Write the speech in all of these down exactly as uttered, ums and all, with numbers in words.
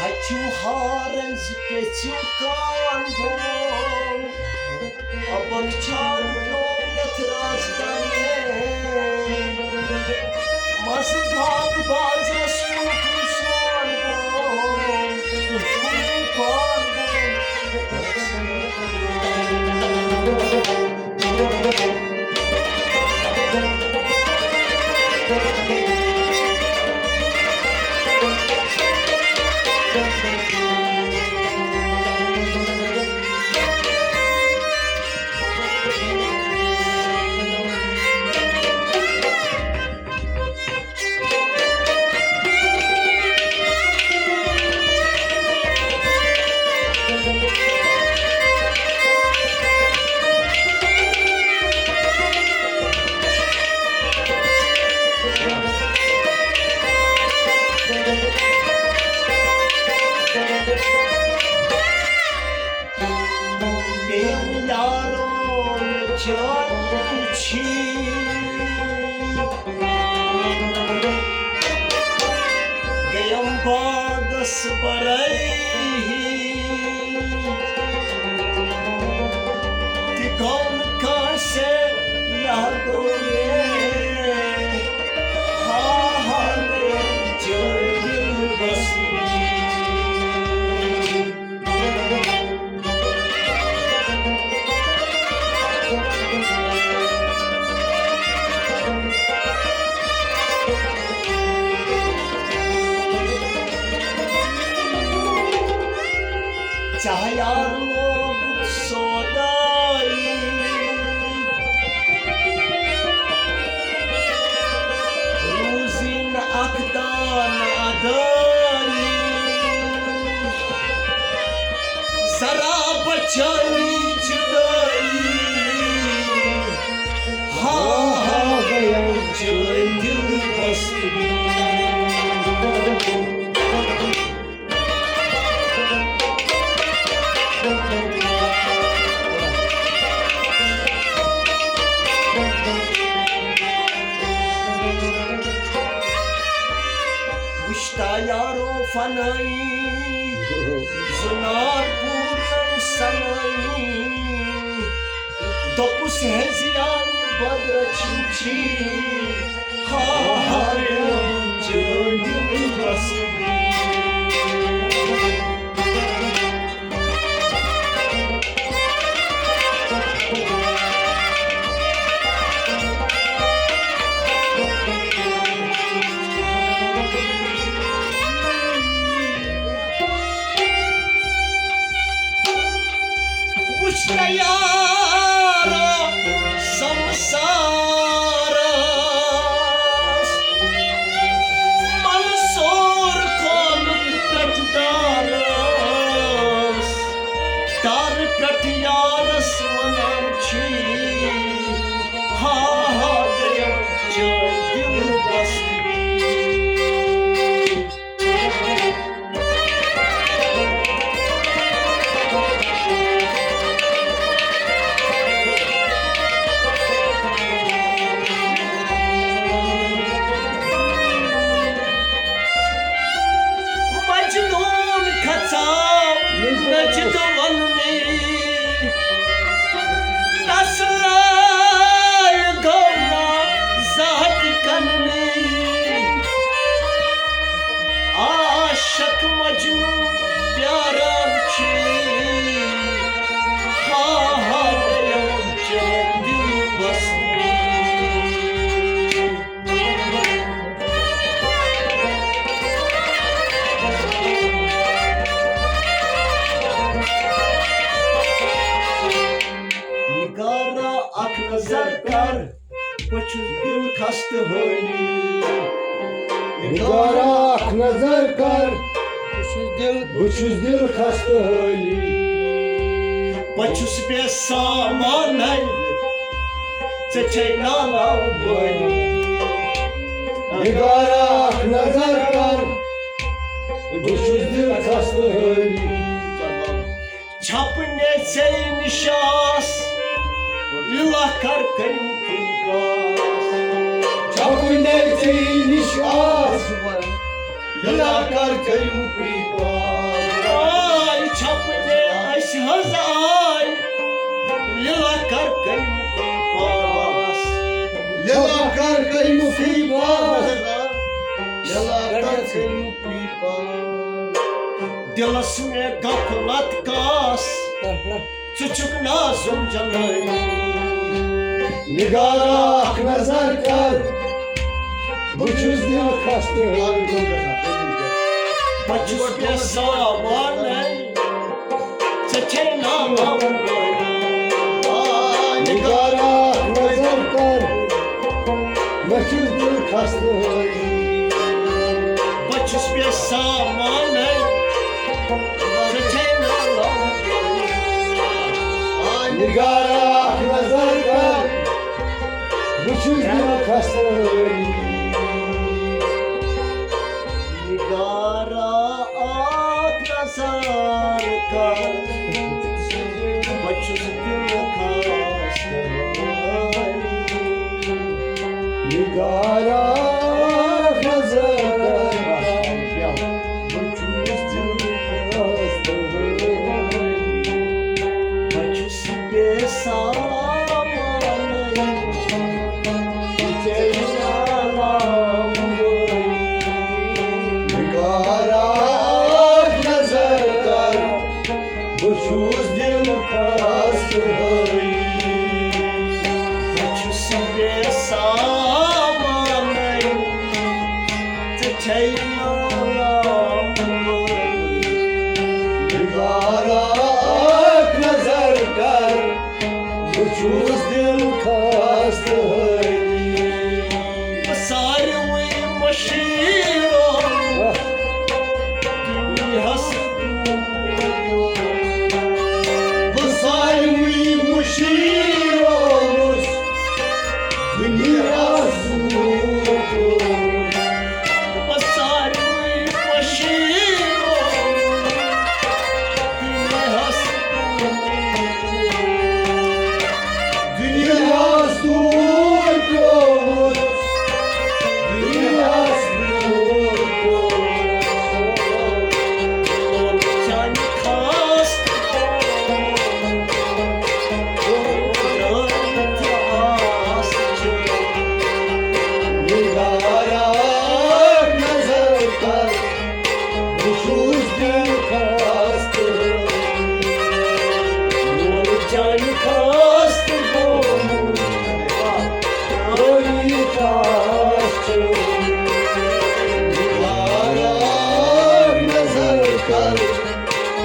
اچھو horns پیچھو کان bone, ابک چھان پیو یتھ راز دانے۔ مس بھاگ باز رسول کسان بون، کسان بون۔ بیم یارو چٲنۍ چھی۔ گٔیم باغس برٲہی۔ تہِ گوٚو نہٕ کٲنٛسہِ یادو یے۔ ہا ہا گٔیم چٲنۍ دِل بستی۔ ژےٚ یار لوگُتھ سودٲیی، روٗزی نہٕ اکھ دانہٕ ادٲیی۔ ذرا بچٲنی جدٲیی، ہا ہا گٔیم چٲنۍ دِل بستی۔ وُچھتا یارو فنٲیی، زُنار پوٗرن سنٲیی۔ دوٚپُس ہے زیان بدرچھن چھی، ہا ہا چٲنۍ دِل بستی۔ وُچھ تیارا سمسارس، منصور خانُک پٮ۪ٹھ دارس، دارٕ پٮ۪ٹھ یارس ونان چھی، ہا ہا گٔیم چٲنۍ دِل بستی۔ مجنون کھژاو نجد وننی، تس لال گونا زہت کننی۔ عاشق مجنون پیاران چھی، ہا ہا گٔیم چٲنۍ دِل بستی۔ نگارا اکھ نظر کر، بہٕ چھُس دِل خستہٕ حٲلی۔ نگارا اکھ نظر کر، بہٕ چھُس دِل، بہٕ چھُس دِل خستہٕ حٲلی۔ بہٕ چھُس بے سامانَے، ژےٚ چھے نالاو بٲلی۔ نگارا اکھ نظر کر، بہٕ چھُس دِل خستہٕ حٲلی۔ چھپنے ژے نِش آس، لِلا کر کٔرِو کُنہِ پاس۔ چھپنے ژے نِش آس، لِلا کر کٔرِو کُنہِ پاس۔ دلس مےٚ غفلت کاس، ژٕ چھُکھ نازُم جلٲنی۔ نگارا اکھ نظر کر، بہٕ چھُس دِل خستہٕ۔ بہٕ چھُس بے سامانَے، ژےٚ چھے ناو نگارا اکھ نظر کر، بہٕ چھُس دِل خستہٕ۔ بہٕ چھُس بے سامانَے، ژےٚ چھے ناو نگارا اکھ نظر کر، بہٕ چھُس دِل خستہٕ۔ نگارا اکھ نظر کر، بہٕ چھُس دِل خستہٕ۔ نگارا اکھ نظر کر، بہٕ چھُس دِل خستہٕ۔ بہٕ چھُس بے سامانَے، ژےٚ چھے ناو نگارا اکھ نظر کر، بہٕ چھُس دِل خستہٕ۔ بہٕ چھُس بے سامانَے، ژےٚ چھے ناو نگارا اکھ نظر کر، بہٕ چھُس دِل خستہٕ۔ ساروٕے مٔشیٖرو دُنیاہَس، بہٕ ساروٕے مٔشیٖرو دُنیاہَس دوٗر۔ بہٕ ساروٕے مٔشیٖرو دُنیاہَس دُنیاہَس دوٗر پیوٚمُت، دُنیاہَس دوٗر پیوٚمُت۔ چانہِ خاص نگارا نظر کر، بہٕ چھُس دِل خستہٕ۔ وول چانہِ خستہٕ گوٚمُت، وٲلۍ خاص چھُ۔ نگارا نظر کر،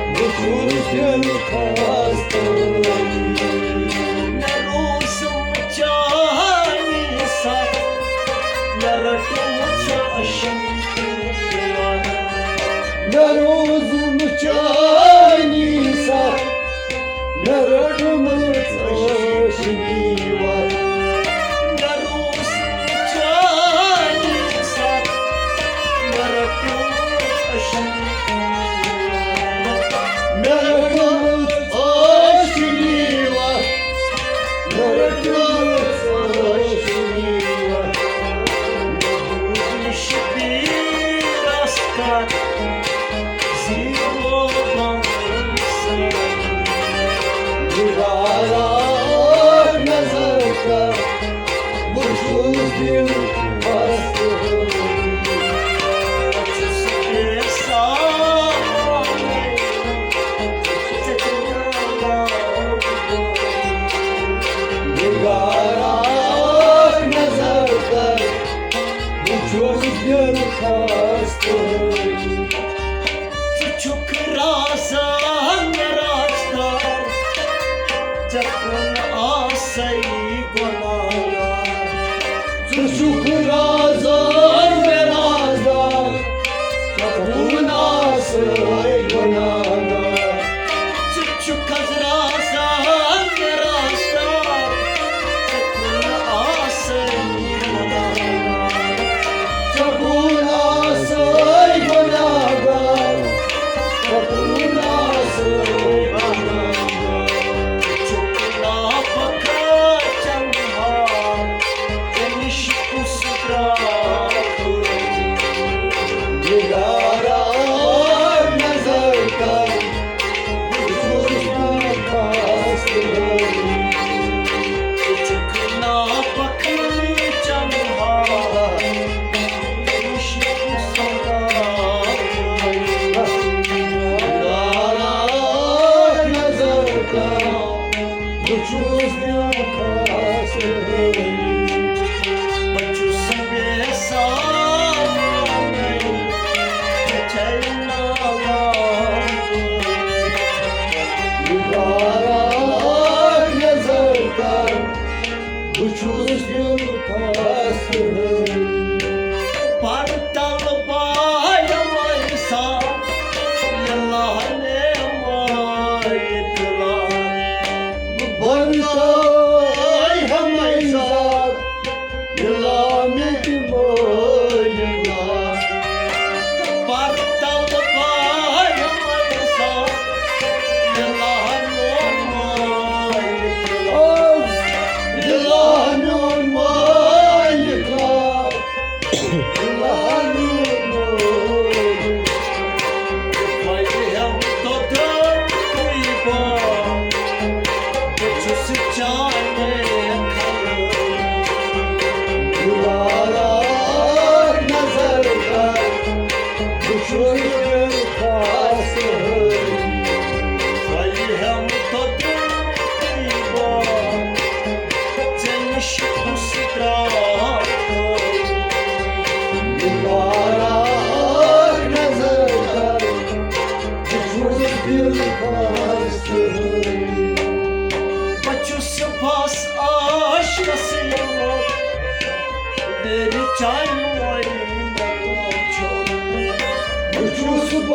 بہٕ چھُس دِل خستہٕ۔ مےٚ روزُم چانی سر، مےٚ رٔٹمٕژ عشق۔ مےٚ روزُم چانی سر، مےٚ رٔٹمٕژ عشقی وَتھ۔ مےٚ روزُم چانی سر، مےٚ رٔٹمٕژ عشقی وَتھ۔ مےٚ رٔٹمٕژ عشقی وَتھ۔ مےٚ رٔٹمٕژ عشقی وَتھ۔ مےٚ بوٗز شبیٖرَس کَتھ۔ زیٖرو بنگس۔ دیوارا نظر کر، بہٕ چھُس دِل خستہٕ۔ بہٕ چھُس بے سامانَے، ژےٚ چھے ناو نگارا نظر کر، بہٕ چھُس دِل خستہٕ۔ ژٕ چھُکھ رازا مےٚ رازدار، ژےٚ کُن آسَے گۄناہگار۔ ژٕ چھُکھ رازا مےٚ رازدار، ژےٚ کُن آسَے گۄناہگار۔ ژٕ چھُکھ رازا مےٚ رازدار، ژےٚ کُن آسَے گۄناہگار۔ ژےٚ کُن آسَے گۄناہگار، ژےٚ کُن آسَے گۄناہگار۔ ژٕ چھُکھ ناپکا چنہار، ژےٚ نِش کُس درٛاو؟ نگارا نظر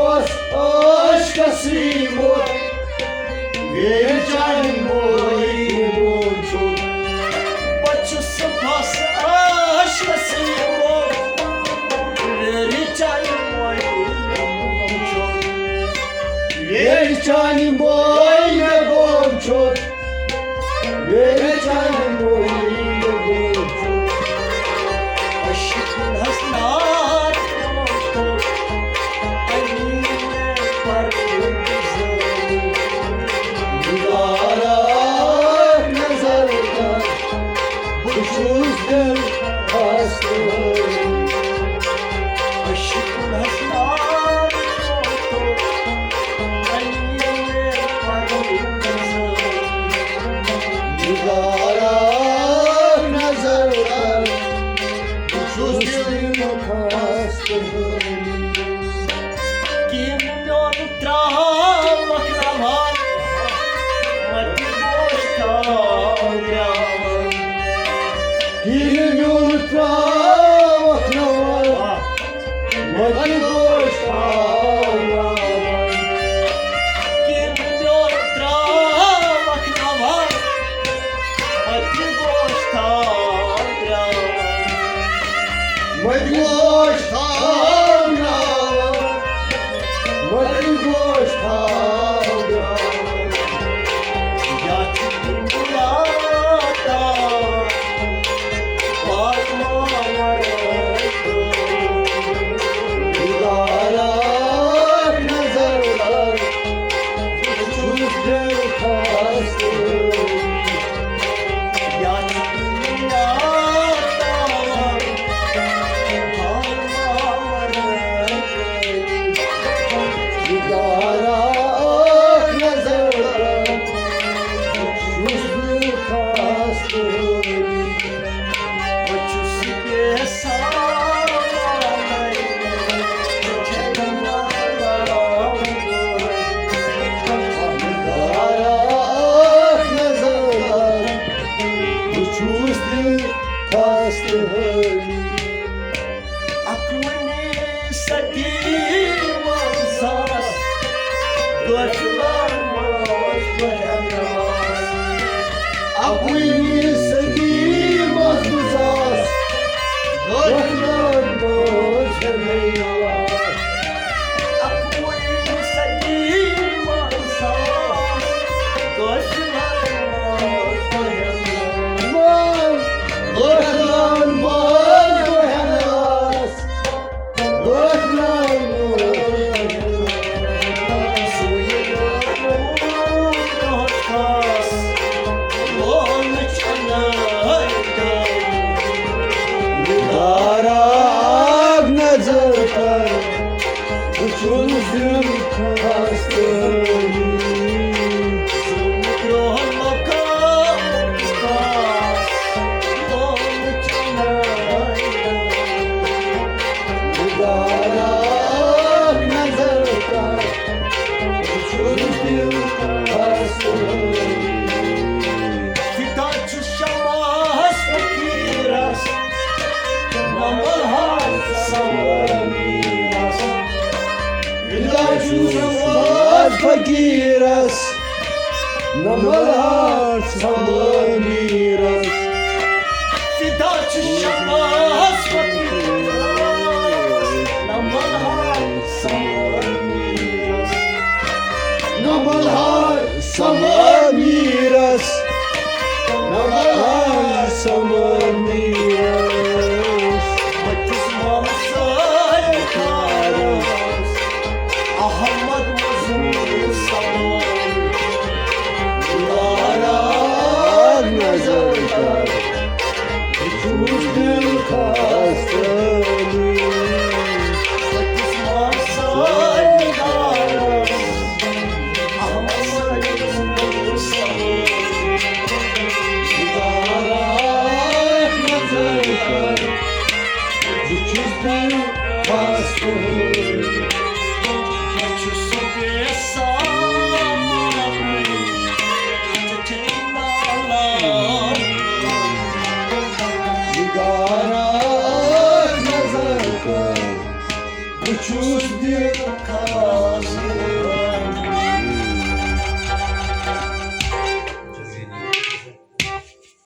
اوس عٲشقَسٕے موت، ویرِ چانہِ مویہِ گوٚمُت چھُ۔ بہٕ چھُس صُبحَس عٲشقَسٕے موت، ویرِ چانہِ مویہِ گوٚمُت چھُ۔ ویرِ چانہِ مویہِ مےٚ گوٚمُت چھُ۔ ویرِ چانہِ مویہِ گوٚمُت چھُ۔ عشقن ہس نار کوٚر، علی مےٚ پرُن زٲوِتھ۔ دیدارا نظر کر، بہٕ چھُس دِل خستہٕ۔ عشقن ہس نار کوٚر، علی مےٚ پرُن زٲوِتھ۔ دیدارا نظر کر، بہٕ چھُس دِل خستہٕ۔ کِنہٕ میون ترٛاوَکھ نوان، وَتہِ گوش تھاو درٛاوَن۔ کِنہٕ میون ترٛاوَکھ نوان، وَتہِ گوش تھاو درٛاوَن۔ کِنہٕ میون ترٛاوَکھ نوان، وَتہِ گوش تھاو درٛاوَن۔ وَتہِ گوش تھاو درٛاوَن۔ وَتہِ گوش تھاو درٛاوَن۔ یا چھِ دُنیا تام پاک ماور۔ دیدارا نظر کر، بہٕ چھُس دِل خستہٕ۔ یا چھِ دُنیا تام پاک ماور۔ دیدارا نظر کر، بہٕ چھُس دِل خستہٕ۔ بہٕ چھُس یژھان نظر، بہٕ چھُس دِل خستہٕ۔ اَکوُہمہِ صدی منٛز آس غٲفلَن منٛز بہٕ ہٮ۪مہٕ ناز۔ اَکوُہمہِ صدی منٛز آس غٲفلَن منٛز ہٮ۪مہٕ ناز۔ اَکوُہمہِ صدی منٛز آس غٲفلَن منٛز بہٕ ہٮ۪مہٕ ناز۔ غٲفلَن منٛز بہٕ ہٮ۪مہٕ ناز۔ دیدارا نظر کر، بہٕ چھُس دِل خستہٕ۔ دیدارا نظر کر، بہٕ چھُس دِل خستہٕ۔ فدا چھُس شمعس فقیٖرس، نہ ملہار سمٲمیٖرس۔ فدا چھُس شمعس فقیٖرس، نہ ملہار سمٲمیٖرس۔ فدا چھُس شمعس فقیٖرس، نہ ملہار سمٲمیٖرس۔ نہ ملہار